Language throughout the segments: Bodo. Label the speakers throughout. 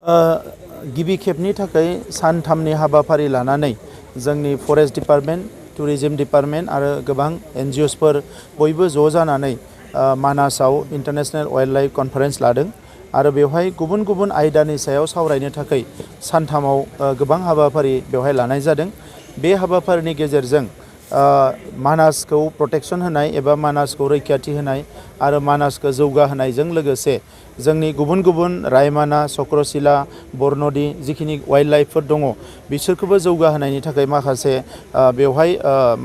Speaker 1: गिबि खेबनि थाखाय सानथामनि हाबाफारि लानानै जोंनि फरेस्ट डिपार्टमेंट, टुरिज्म डिपार्टमेंट आरो गोबां NGOsफोर बयबो ज' जानानै मानासाव इंटरनेशनल वाइल्ड लाइफ कन्फारेंस लादों आरो बेवहाय गुबुन गुबुन आयदानि सायाव सावरायनो थाखाय सानथामाव गोबां हाबाफारि बेवहाय लानाय जादों। बे हाबाफारिनि गेजेरजों मानासखौ प्रोटेक्शन होनाय एबा मानासखौ रैखाथि होनाय आरो मानासखौ जौगाहोनायजों लोगोसे जोंनि गुबुन गुबुन रायमाना, चक्रशिला, बरनदि जिखिनि वाइल्ड लाइफफोर दङ बिसोरखौबो जौगाहोनायनि थाखाय माखासे बेवहाय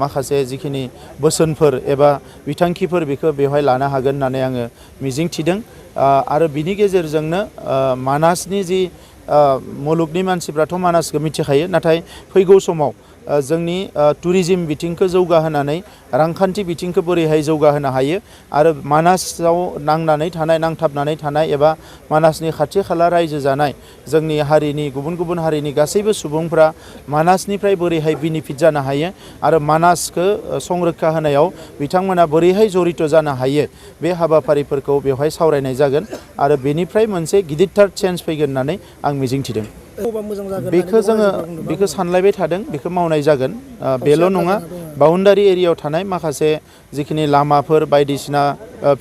Speaker 1: माखासे जिखिनि बोसोनफोर एबा बिथांखिफोर बेखौ बेवहाय लानो हागोन होननानै आङो मिजिंथिदों आरो बिनि गेजेरजोंनो मानासनि जि मुलुगनि मानसिफ्राथ' मानासखौ मिथिखायो, नाथाय फैगौ समाव जोंनि टुरिज्म बिथिंखौ जौगाहोनानै रांखान्थि बिथिंखौ बोरैहाय जौगाहोनो हायो आरो मानासाव नांथाबनानै थानाय एबा मानासनि खाथि खाला रायजो जानाय जोंनि हारिनि गुबुन गुबुन हारिनि गासैबो सुबुंफ्रा मानासनिफ्राय बोरैहाय बेनिफिट जानो हायो आरो मानासखौ संरैखा होनायाव बिथांमोना बोरैहाय जड़ित जानो हायो, बे हाबाफारिफोरखौ बेवहाय सावरायनाय जागोन आरो बेनिफ्राय मोनसे गिदिरथार चेन्ज फैगोन होननानै आं मिजिंथिदों। बेखौ सानलायबाय थादों, बेखौ मावनाय जागोन। बेल' नङा, बाउन्डारि एरियायाव थानाय माखासे जिखिनि लामाफोर बायदिसिना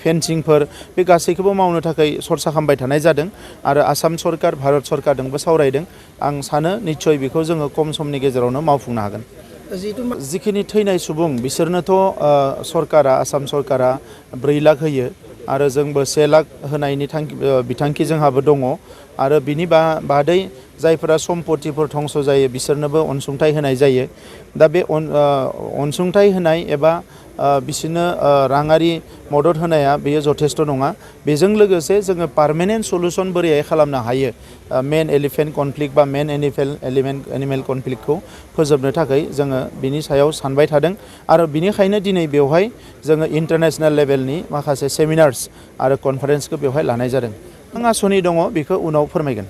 Speaker 1: फेन्सिंफोर बे गासैखौबो मावनो थाखाय सरसा खालामबाय थानाय जादों आरो आसाम सरकार, भारत सरकारजोंबो सावरायदों। आं सानो निस्सय बेखौ जोङो खम समनि गेजेरावनो मावफुंनो हागोन। जिखिनि थैनाय सुबुं बिसोरनोथ' सरकारा, आसाम सरकारा 4 लाख होयो आरो जोंबो 1 लाख होनायनि बिथांखि जोंहाबो दङ आरो बिनि बादै जायफोरा सम्पतिफोर धंस जायो बिसोरनोबो अनसुंथाइ होनाय जायो। दा बे अनसुंथाइ होनाय एबा बिसोरनो राङारि मदद होनाया बेयो जथेस्थ नङा। बेजों लोगोसे जोङो पार्मानेन्ट सल्युसन बोरैहाय खालामनो हायो मेन एलिफेन्ट कनफ्लिक्ट बा मेन एनिमेल कनफ्लिक्टखौ फोजोबनो थाखाय जोङो बिनि सायाव सानबाय थादों आरो बिनिखायनो दिनै बेवहाय जोङो इन्टारनेशनेल लेभेलनि माखासे सेमिनार्स आरो कनफारेन्सखौ बेवहाय लानाय जादों। आसनि दङ, बेखौ उनाव फोरमायगोन।